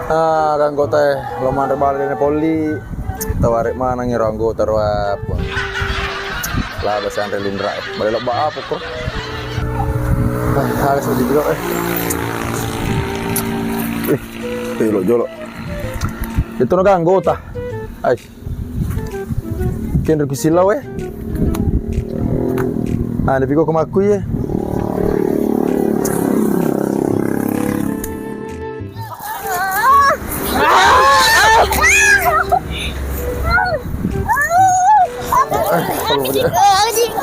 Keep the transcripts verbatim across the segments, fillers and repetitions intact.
Ah, anggota e, lo manre bale dena polli. Taware maneng ero anggota ro apa? Lah, basa anre linra e. Bale lo ba apa ko? Ah, harus di jolo e. Eh, jolo, jolo. Itu naga anggota. Ais. Kenro ki silau e. Ah, tapi kok kemakku ye.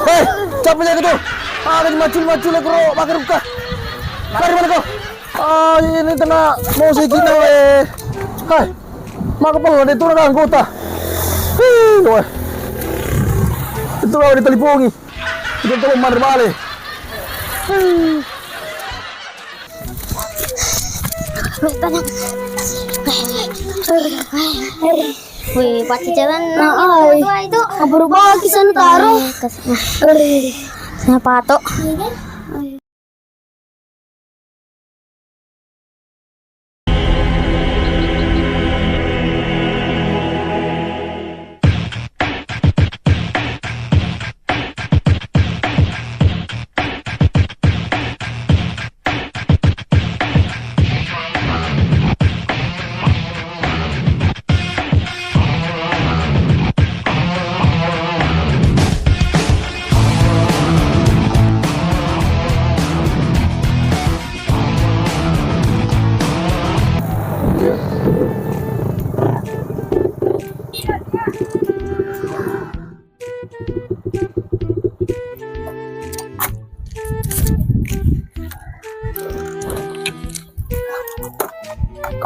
Hei, capek jaga tu. Ah, lagi macul-macul aku ro, makan buka. Lari mana kau? Ah, ini tengah mau saya gina, eh. Hai. Maka pala de tu naga anggota. Hii, weh. Itu kalau ditelepongi. Itu tolong manre bale. Hii. Wih, pacaran. Nah, itu, itu. Kabur bagi sana taruh. Nah, patok.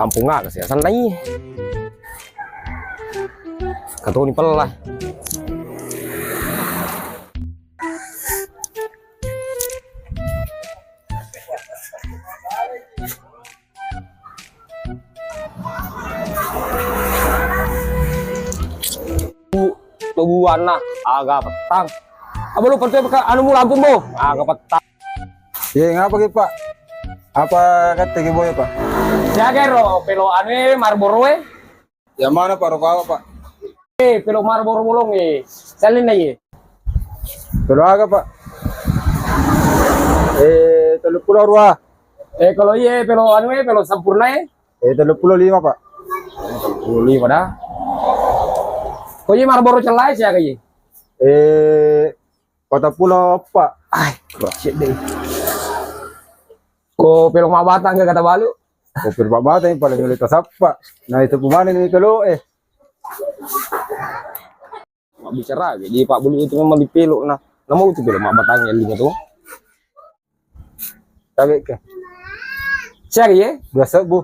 Kampung aga sih, asal nai. Katoni pella. Bu, tubuanna aga pettang. Apa lu percaya ke anu mu lampu mu? Aga pettang. Ye, ngapa ki, Pak? Apa kata ki boy, Pak? Siaga ro pelo anu e, Marlboro e? Yang mana, Pak? Rokok apa, Pak? Eh, pelo Marlboro bolong e. Salin na ye. Pelo aga, Pak? Eh, tellu pulo dua. Eh, kalau iye pelo anu e, pelo Sampurna e? Eh, tellu pulo lima, Pak. Tellu pulo lima dah. Ko iye Marlboro cella e, siaga iye? Eh, patappulo eppa. Ai, kura sedde. Ko pelo mabbatang ga kata balu? Ko pelo mabbatang paling melo tasappa. Nah, itu pemane ni kalau, eh. Mabbicara aja di Pak Bulu itu memang dipelok, nah. Nama itu pelo mabbatang yang lima tu? Tabe ke. Siaga iye? Dua sebbu.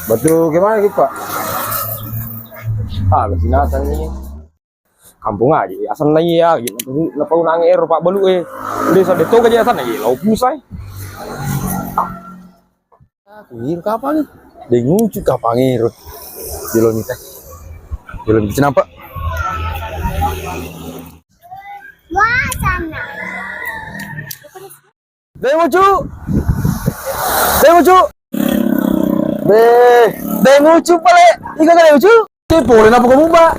Batu gimana ki, Pak? Ah, binatang ini. Kampung aja, asal nai ya, gitu. Napa unang ero Pak Bulu e. Udah sampai toga aja asal nai, lau pusai. Aku iro kapang ni. Dengucu kapang iro. Jelo ni teh. Jelo ni kenapa? Wah, sana. Dengucu. Dengucu. Be, dengucu pale. Iko dengucu. Te pole napa ko muba?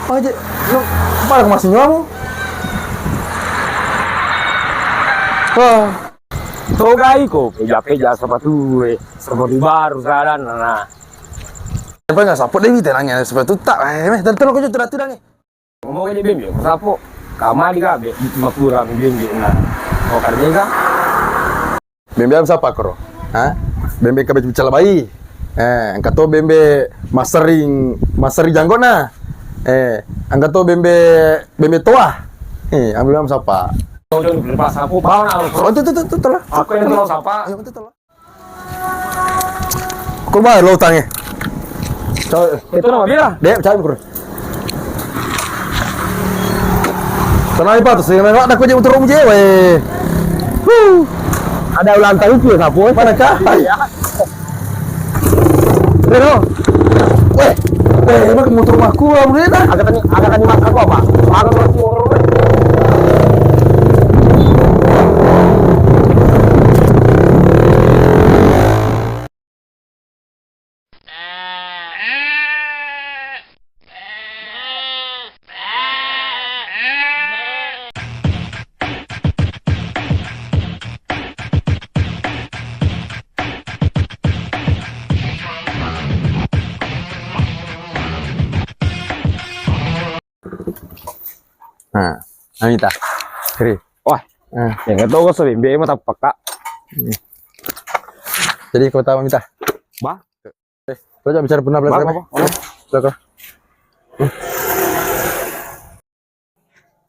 Aja, lo, pada masih nyamu. Wah. Toga iko, peja-peja sepatu, eh, sepatu baru sadana, nah. Apa nggak sapot deh, tenangnya sepatu tak, eh, meh, tentu lo kau tuh aturan nih. Ngomong aja bembe, sapo? Kamali ka be, makurang bembe na. Oh, kardega? Bembe am sapa koro? Ha? Bembe kabe calabai. Eh, engka to bembe masering, masering janggona. Eh, engka to bembe, bembe toa. Eh, ambil am sapa? Tonton lepas sapo, bawa na. Oh, tuh, tuh, tuh, tuh, tuh lah. Aku yang tahu sapa. Ayo, tuh, tuh lah. Ko mai lo utangnge. Cowok, itu nama bila? Dek, cari kur. Tenang, Pak, tuh, saya memang ada kunci untuk rumah jewe. Huh. Ada ulang tahun tuh, sapu. Mana kah? Iya. Pero, weh, weh, emang motor rumahku, Bang, udah dah. Agak tadi, agak tadi mas aku apa? Agak tadi orang, weh. Nah, nah, mita. Kiri. Wah, eh, yang itu kok sering dia mau tapak, Kak. Jadi kau tahu mita. Bah, eh, coba bicara benar, bah, benar. Bah, bah, bah. Coba.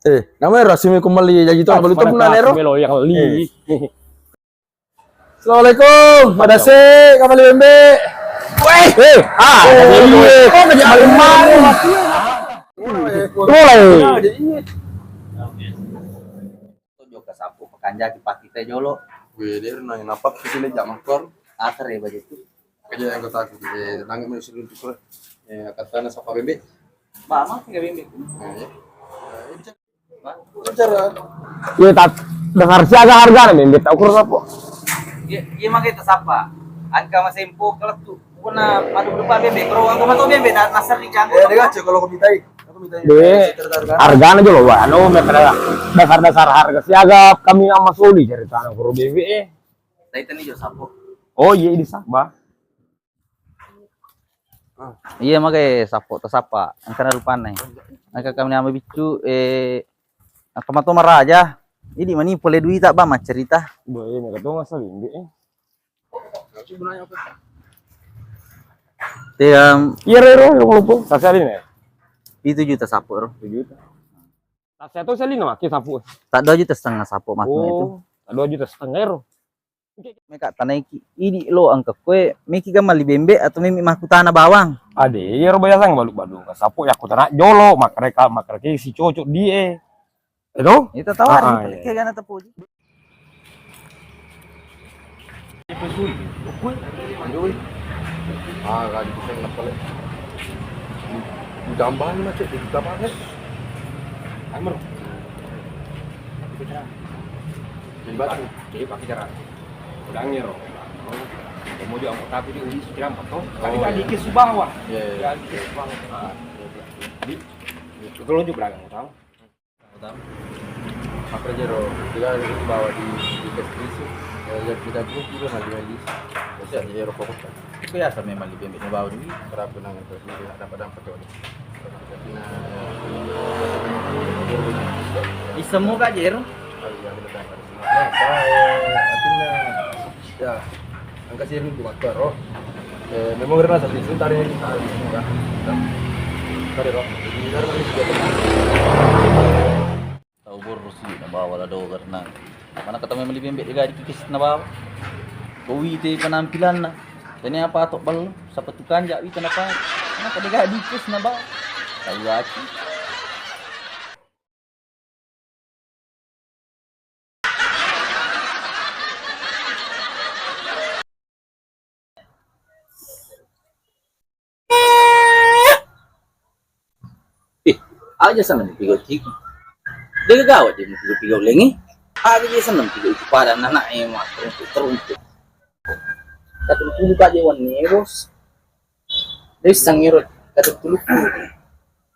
Eh, namanya Rasmi kembali jadi tuh, baru tuh mana nero. Melo yang li. Eh. Assalamualaikum, madase, kamali bembe. Weh, eh, ah, oh, iya. Kok ngajak maling-maling? Mulai. Tujuh ke sapu, pekanjaki pati teh jolo. Weh, dia nanya napa sih, dia jam kor. Akhir ya, baju itu. Kerja yang kota aku, eh, langit manusia runtuh, eh, katana sapa bembe. Mama, tiga bembe. Nah, ya. Nah, ini Iya, tak dasar siaga hargana, Bembe, tak ukur apa. Iya, iya, maka itu sapa? Angka masempo kelettu. Pokoknya madu berupa Bembe. Kalau angka mato Bembe, na-, nasar di jangkau. Eh, dia aja kalau aku mintai. Aku mintai. Be, hargana juga, wah, anu, mereka dasar-dasar harga siaga kami sama Soli ceritana kuro Bembe, eh. Saya tadi juga sapo. Oh, iya, di Sabah. Iya, magai sappo, tasappa. Engkana rupanna. Engka kami nama biccu, eh, apa mato maraja. Idi mani pole duita, ba, maccerita. Boh, iya, maka to ngasal bimbi, eh. Tiam. Iya, ro, ro, yang lupa. Sasali nih. Itu juta sappo, ro. Itu juta. Tasya to sali nama ke sappo. Tak dua juta setengah sappo, mas, itu. Oh, tak dua juta setengah, ro. Meka tanaiki, idi lo engka kue, meki ga mali bembe atau memi makkutana bawang? Ade, iyaro biasa balu-balu, sapo yakkutana jolo, makareka, makareka si cocok die. Itu? Itu tahu, ah, iya. Ke gana tepuji. Ah, kan bisa ngepel. Udah ambang macet di kita banget. Amro. Jadi batu. Jadi pakai cara Udangngi ro. Kemudian aku tapi di uli sukira empat to. Kali tadi ke subawa. Iya, iya. Kali ke subawa. Ah, iya, iya. Jadi itu lo juga beragam tahu. Tahu. Apa aja ro? Kita itu bawa di di kes itu. Ya, ya, kita tuh juga maju lagi. Terus ya, jadi rokok kan. Itu ya sama mali bembe bawa di. Berapa nang terus dapat dapat. Isemu ka jero? Ya, engka sih rindu makkero. Eh, memang rena satu itu tadi kita semua kan. Tadi roh. Jadi, karena ini juga Tau borrosi nabawa la dogar na. Mana kata memang lebih embek dega dikikis nabawa. Ko wite penampilanna. Tania patok ballo, sapa tukanja wita napa. Mana kata dega dikikis nabawa. Tau gaci. Eh, aja sana pigo ciki. Dega gawa je pigo-pigo lengi. Aja je sana pigo itu pada anak eh mak teruntuk teruntuk. Katu dulu kaje wani bos. Dessang ero katu dulu.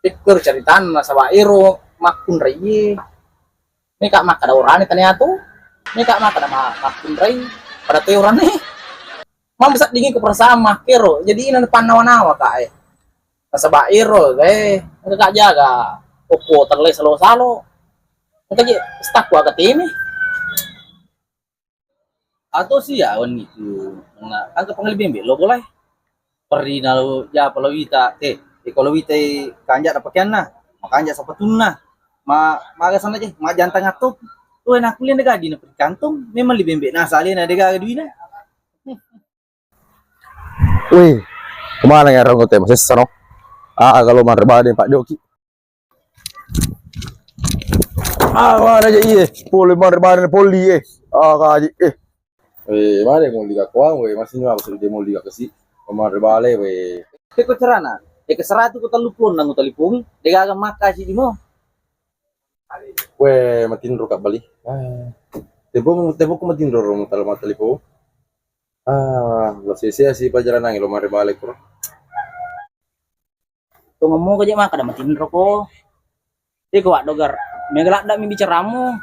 Pikir caritanna saba ero makkunrai. Meka makkada orane tania tu. Meka makkada ma-, makkunrai. Pada tu orane. Mamma seddingi ku perasaan makkero. Jadi ina pannawa-nawa ka e. Nasaba ero gae. Engka ka jaga. Okko terle salo-salo. Engka je stakku aga temi. Atau sia wenni tu na engka pangali bembe lo bolai. Perri nalo japa lo wita, eh, eh, ko lo wita kanja na pakeanna, makanja sapatunna, ma maga sana je, majantang atto. Weh, nakulle na gadi na perri kantong, memang li bembe na salena dega duina. Wih, kemana ya rong te masessa no? Ah, kalau manre bade Pak Joki. Ah, mana aja iye, pole manre bade poli eh. Ah, kaji eh. Eh, mana mau liga kuang, weh, masih nyawa masih dia mau liga kesi. Manre bale, weh. Teko carana, eh, ke seratu ko tellu puluh nang talipongi, degaga makka si dimo. Weh, matinro ka bali. Ah. Tempo, tempo ko matinro ro mutala matalipo. Ah, lo sia-sia si pajalanang lo mare bale kuro. Tongeng moga je makkada matinro ko. Iko waddogar, mega ladda mi bicaramu.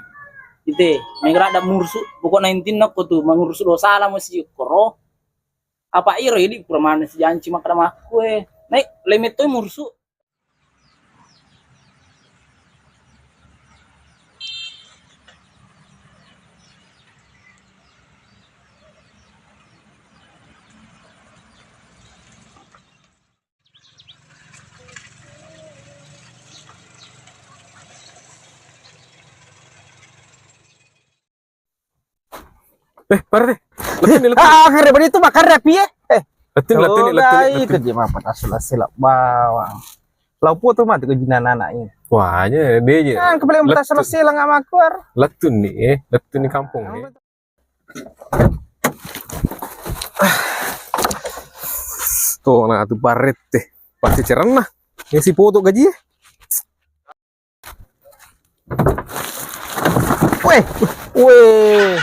Ite, mega ladda murusu. Pokokna intinna ko tu mangurusu dosa lamo si koro. Apa iro idi pura maneng si janci makkada makkue. Naik lemetto murusu. Eh, Pak R T. Lettu ni, lettu. Ah, kare bari tu makan rapi ya. Eh. Lettu ni, lettu ni, lettu ni, lettu ni. Itu dia mah pada sela-sela bawang. Lau foto mah tu ke jinan anak ini. Wah, aja dia aja. Ah, kepala yang pada sela-sela nggak makuar. Lettu ni, eh, lettu ni kampung ni. Tuh, nah, tu Pak R T. Pasti cerenna. Yang si foto gaji ya. Weh, weh.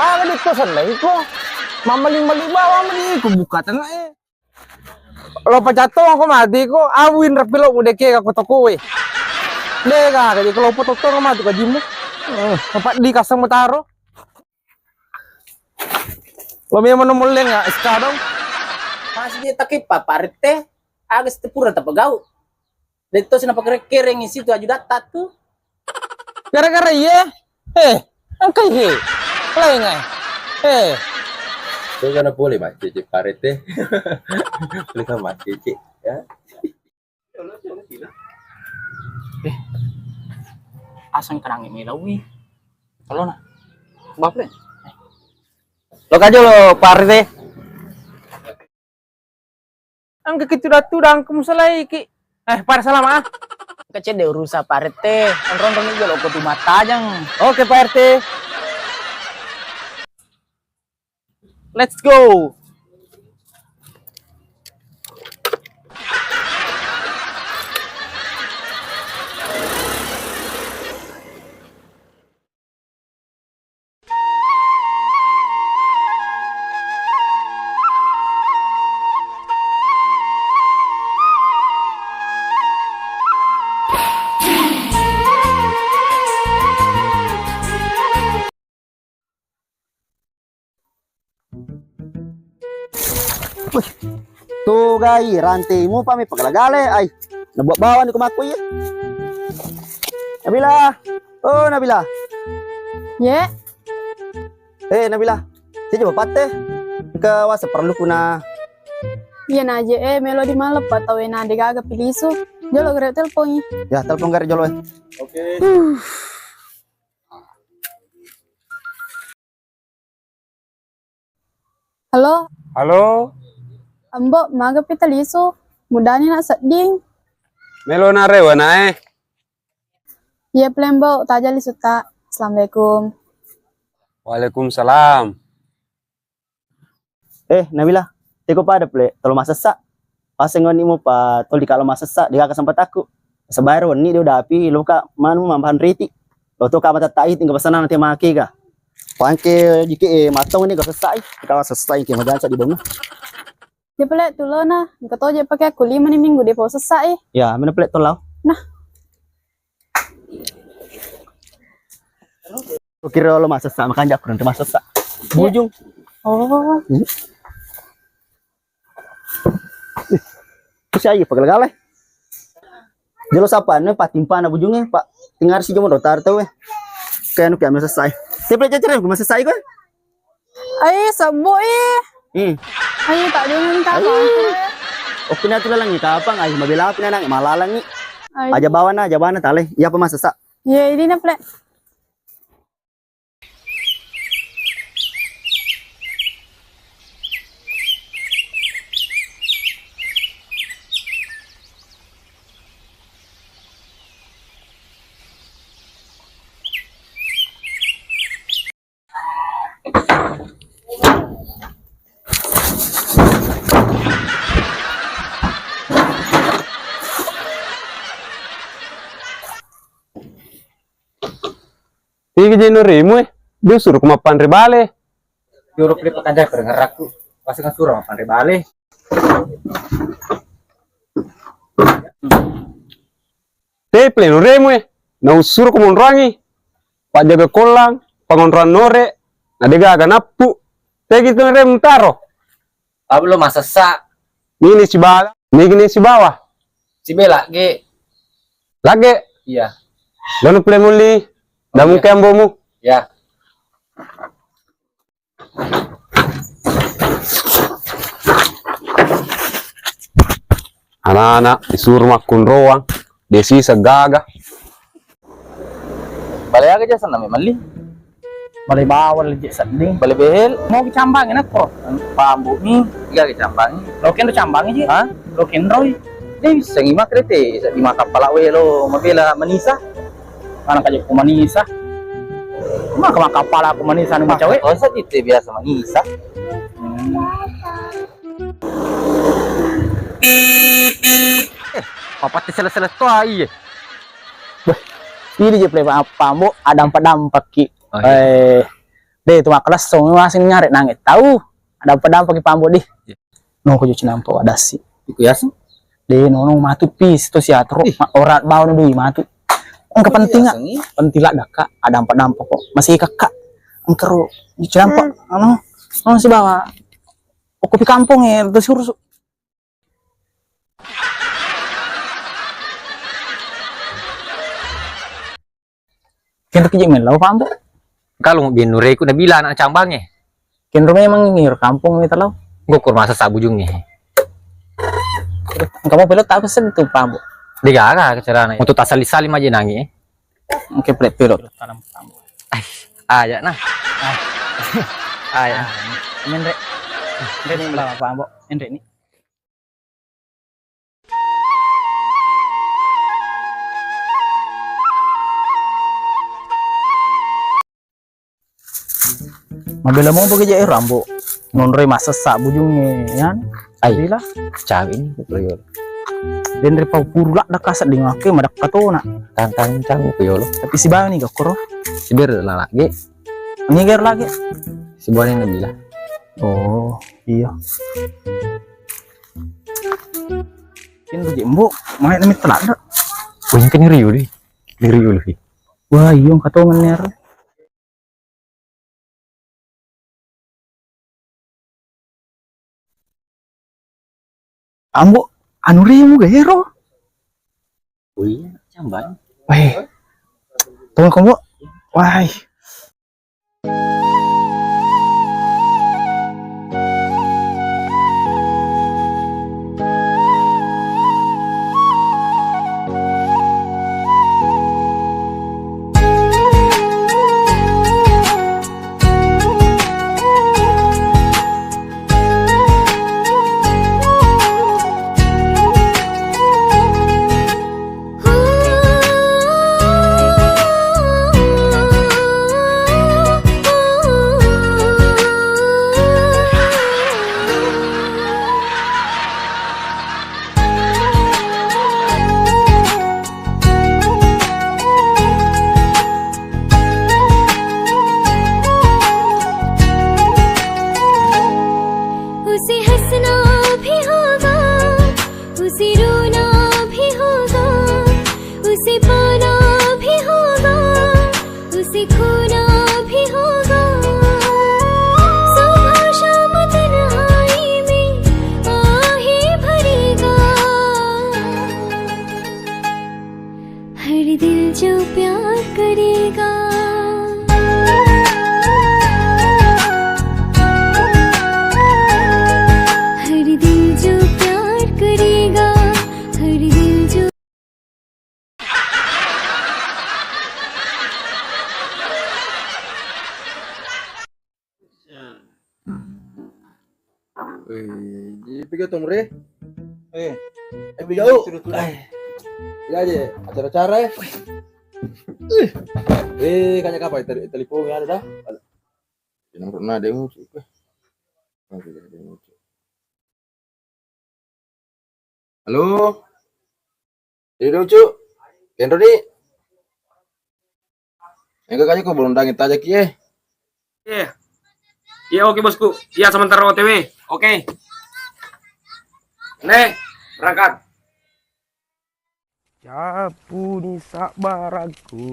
Aga di kosan lagi ko. Mamaling-maling bawang mani ko buka tengah eh. Lo pacatto ko mati ko awin rapi lo mudeke ka ko toko we. Dega ka di ko lo pototto ko mati ko jimu. Eh, tempat di kasang mutaro. Lo memang nomor leng ya, sekadang. Masih dia takip Pak R T. Aga setepura tapegau. Detto sina pakere-kereng isi tu aju datta tu. Gara-gara iye, eh, engkai he. Lain ai. Eh. Itu kan boleh macece Pak R T. Boleh kan macece, ya. Eh, asang kenangi melawi. Kalau na, baple. Lo kajo lo Pak R T. Engka ki tudang-tudang, engka musalaiki. Eh, pada salama, ah. Engka cedde urusa Pak R T. Onrong-onrong ni jolo ko tu mattajeng. Oke, Pak R T. Let's go. Wih, tu gai rantemu pa meppa gale-gale ai. Nabuat bawang ni ko makku iye. Nabila. Oh, Nabila. Ye. Eh, Nabila. Sija bapatte. Ke wasa perlu kuna. Iya naje eh melo di maleppa tau e na de gaga pilisu. Jolo gare telpon i. Ya, telpon gare jolo eh. Oke. Halo? Halo? Ambo, maga pi talisu? Mudani na sedding. Melo narewa nae? Iya pale Ambo, taja lisu ta. Assalamualaikum. Waalaikumsalam. Eh, Nabila, teko pada pale tolo masessa. Paseng wenni mo pa toli kalo masessa, de gaga sempatakku. Sebae wenni de udapi, loka manu mambahan riti. Lo to ka matattai tinggal pesanan te make ga. Pangke jike eh matong ni ga sessai, ka sessai ke majansa di dona. Dia pale tulona, engka toje pake aku lima ni minggu de po sessai. Ya, mana pale tolau. Nah. Kira lo masessa, makanja aku nanti masessa. Iya. Bujung. Oh. Hmm. Terus aja pegel gale. Jelo sapa ne patimpana bujunge, Pak. Tinggal si jomo dotar tau eh. Kayak anu kayak masessa. Teple cecer aku masessa ko. Ai, sebbu i. Hmm. Ai, tak dulu ni kapang. Ai. Oke, na tu lalang ni kapang, ai mabela aku na nang malalang ni. Ai. Aja bawa na, aja bawa na tale. Iya apa masessa? Iya, ini na pale. Tigi je nuremu eh, de suruh ku mappanre bale. Juruk de pakanja perengerakku, pasti kan suruh mappanre bale. Teple nuremu eh, na usuro ko monroangi. Pajjaga kollang, pangonroang nore, na de gaga nappu. Tegi tu nuremu taro. Pablo masessa. Mini sibawa, mini sibawa. Sibela ge. Lage. Iya. Lanu pale muli. Damu ke ambomu. Ya. Anak-anak disuruh makkunroang, de sisa gaga. Bale aga jasa nami melli. Bale bawang lejje sedding. Bale behel. Mau kicambangi nakko. Pambu mi. Iga kicambangi. Loken ro cambangi ji. Ha? Loken roi. Dei wissengi makrete. Di makappala welo mabela manisa. Mana kaje ku manisa. Maka makappala ku manisa ni macawe. Tosa itu biasa manisa. Hmm. Eh, papatti sele-sele to ai. Beh, ini je play apa, Ambo? Ada dampak-dampakki. Oh, iya. Eh, deh, tu makkalassong masing nyare nange tau. Ada dampak-dampakki, Ambo, di. Iya. No ko jo cinampa wadassi. Iku yaseng? Deh, no, no, matu pis to siatro. Ih. Ora bawa no dui matu. Engka penting, ah. Penting lah, Kak. Ada dampak-dampakko. Masih, Kakak. Engka ro cinampa. Anu, anu si bawa. Okko pi kampong e, terus urus. Kenro ki je mellau, Pak Ambo. Kalau mau biar nureku nabila anak cambang e. Kenro memang ini kampong e telau. Gokor masa sabujung e. Engka mau pelot apa sen tu, Pak Ambo? Degaga carana. Untuk tasali-sali aja nangi e. Oke, pelot-pelot. Tanam, Pak Ambo. Ai, aja nah. Aja. Menre. Menre ni melama, Pak Ambo. Menre ni. Mabela mopa ga je ero, Ambo. Nonroi massessa bujungnge, ya. Ai. Lila. Cawe ni, Bro. Denre pau puru ladda kasa dengan ake madakka tona. Tantang cawe ko yolo. Tapi si bani ga koro. Si ber na lagi. Ini ger lagi. Si bani nabila. Oh, iya. Kin tu jembo, mai nami telada. Wah, ini kan riu di. Riu di. Wah, iya katongan ner. Ambo, anu rimu ga ero? Oh iya, cambang. Weh. Tunggu kamu. Wah. उसे हंसना भी होगा, उसे रोना भी होगा, उसे पाना भी होगा, उसे खोना भी होगा। सुबह शाम तन्हाई में आहें भरेगा। हर दिल जो प्यार करेगा, हर दिल जो प्यार करेगा, हर दिल जो Wih, jadi piga tu, Mre? Eh, eh, piga, U. Sudah, sudah. Eh, piga aja, acara-acara, eh. Wih. Eh, kanya kapan? Tadi telepon ya ada dah. Nomor na deh, U. Oke, deh, U. Halo? Jadi dong, Cuk. Kenro di. Engka kaja ko belum dangi taja ki, eh. Iya. Iya, oke, Bosku. Iya, sementara O T W. Oke. Nih, berangkat. Capuni sabbarakku,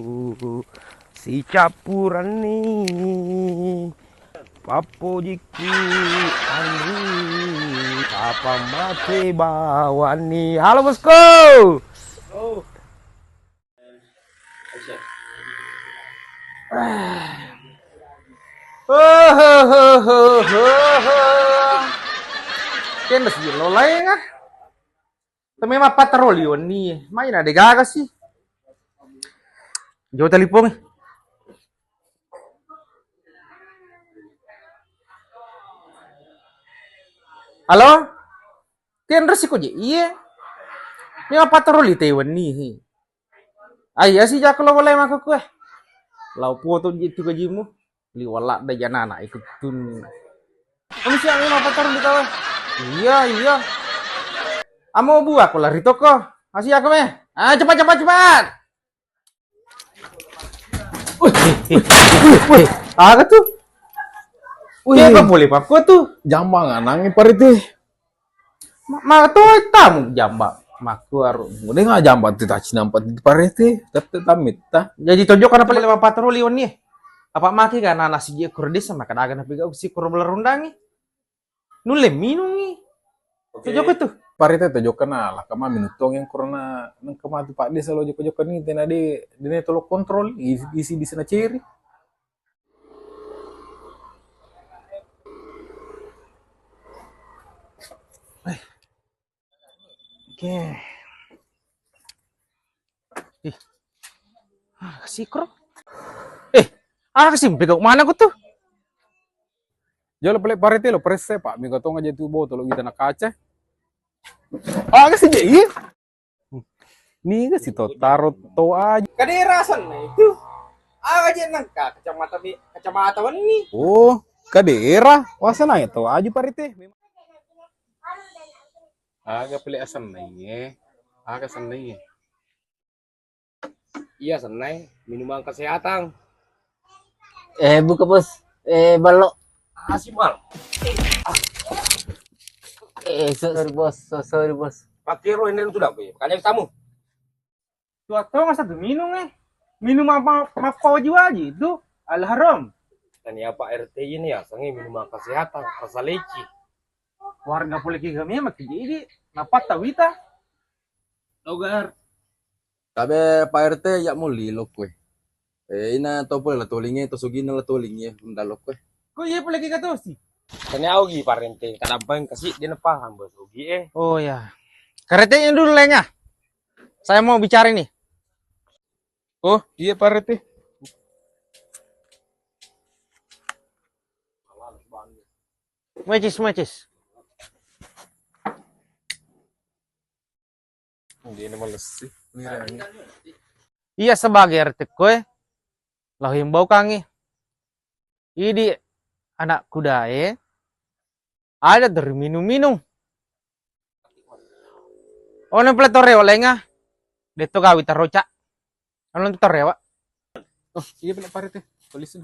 sicappurenni, pappojikku anri, kapang mate bawanni. Halo, Bosku. Oh. Kena sih lo lain ah. Tapi memang patroli wenni. Main ada gaga sih. Jo telepon. Halo? Kenro si ko je? Iye. Ni apa teroli te wenni hi. Ai, asi jako lo boleh mako kue. Lau poto je tu gajimu. Liwala da janana ikut tun. Kamu siap ni apa teroli tahu? Iya, iya. Amo buah ko lari toko. Asi jako me. Ah, cepat, cepat, cepat. Wih, wih, wih, wih, wih. Aga tu? Wih. Kega boleh pakko tu? Jamba nganangi parete. Ma, ma to tamu jamba. Makku aru. Udah nggak jamba tu taci nampak di parete. Tapi tamitta. Jadi tojok kana pale lima patroli wenni. Apa maki kana nasi je kurdis sama kada aga na pega si kurang belerundangi. Nulle minungi. Oke. Tojokko tu. Parete tojokna, lakka ma minung tong yang korona nengka matu Pak Desa lo jokka-jokka ni tena de, de ne tolo kontrol, isi, isi di sana ceri. Eh. Oke. Ih. Ah, sikro. Eh, aga simpe kau mana ku tu? Jolo pale parete lo presse, Pak. Mega tong aja tu botol wita na kaca. Aga si je, iya. Niga si to taro to aju. Kadera asenna itu. Aga je nengka kacamata mi, kacamata wenni. Oh, kadera. Wasana ya to aju parete. Aga pale asenna iye. Aga asenna iye. Iya, sennai minuman kesehatan. Eh, buka, Bos. Eh, ballo. Asi mal. Eh, so-, sorry, Bos. So-, sorry, Bos. Pakai ro ini sudah, Boy. Kalian tamu. Tua tonga satu minum, eh. Minum apa, apa waji-waji itu? Al haram. Dan ya, Pak R T ini ya, sangi minuman kesehatan, rasa leci. Warga pole ki kami maki jadi, napa tawita? Logar. Tabe Pak R T ya muli lokkoe. Eh, ina to pole la tolinge, to sugina la tolinge, unda lokkoe. Ko iya pole ki katosi. Tanya ogi parente, kadang paling kasih dia nepaham bos ogi eh. Oh ya. Karetenya dulu, Leng, ah. Saya mau bicara ini. Oh, iya, Pak R T. Mecis, mecis. Dia ini males sih. Iya, sebagai R T koe, lau himbaukangi. Idi anak kudae, ada terminum-minum. Ono pale torewa lenga, detto gawi taroca. Ono torewa. Oh, iya, bener, Pak R T. Polisi.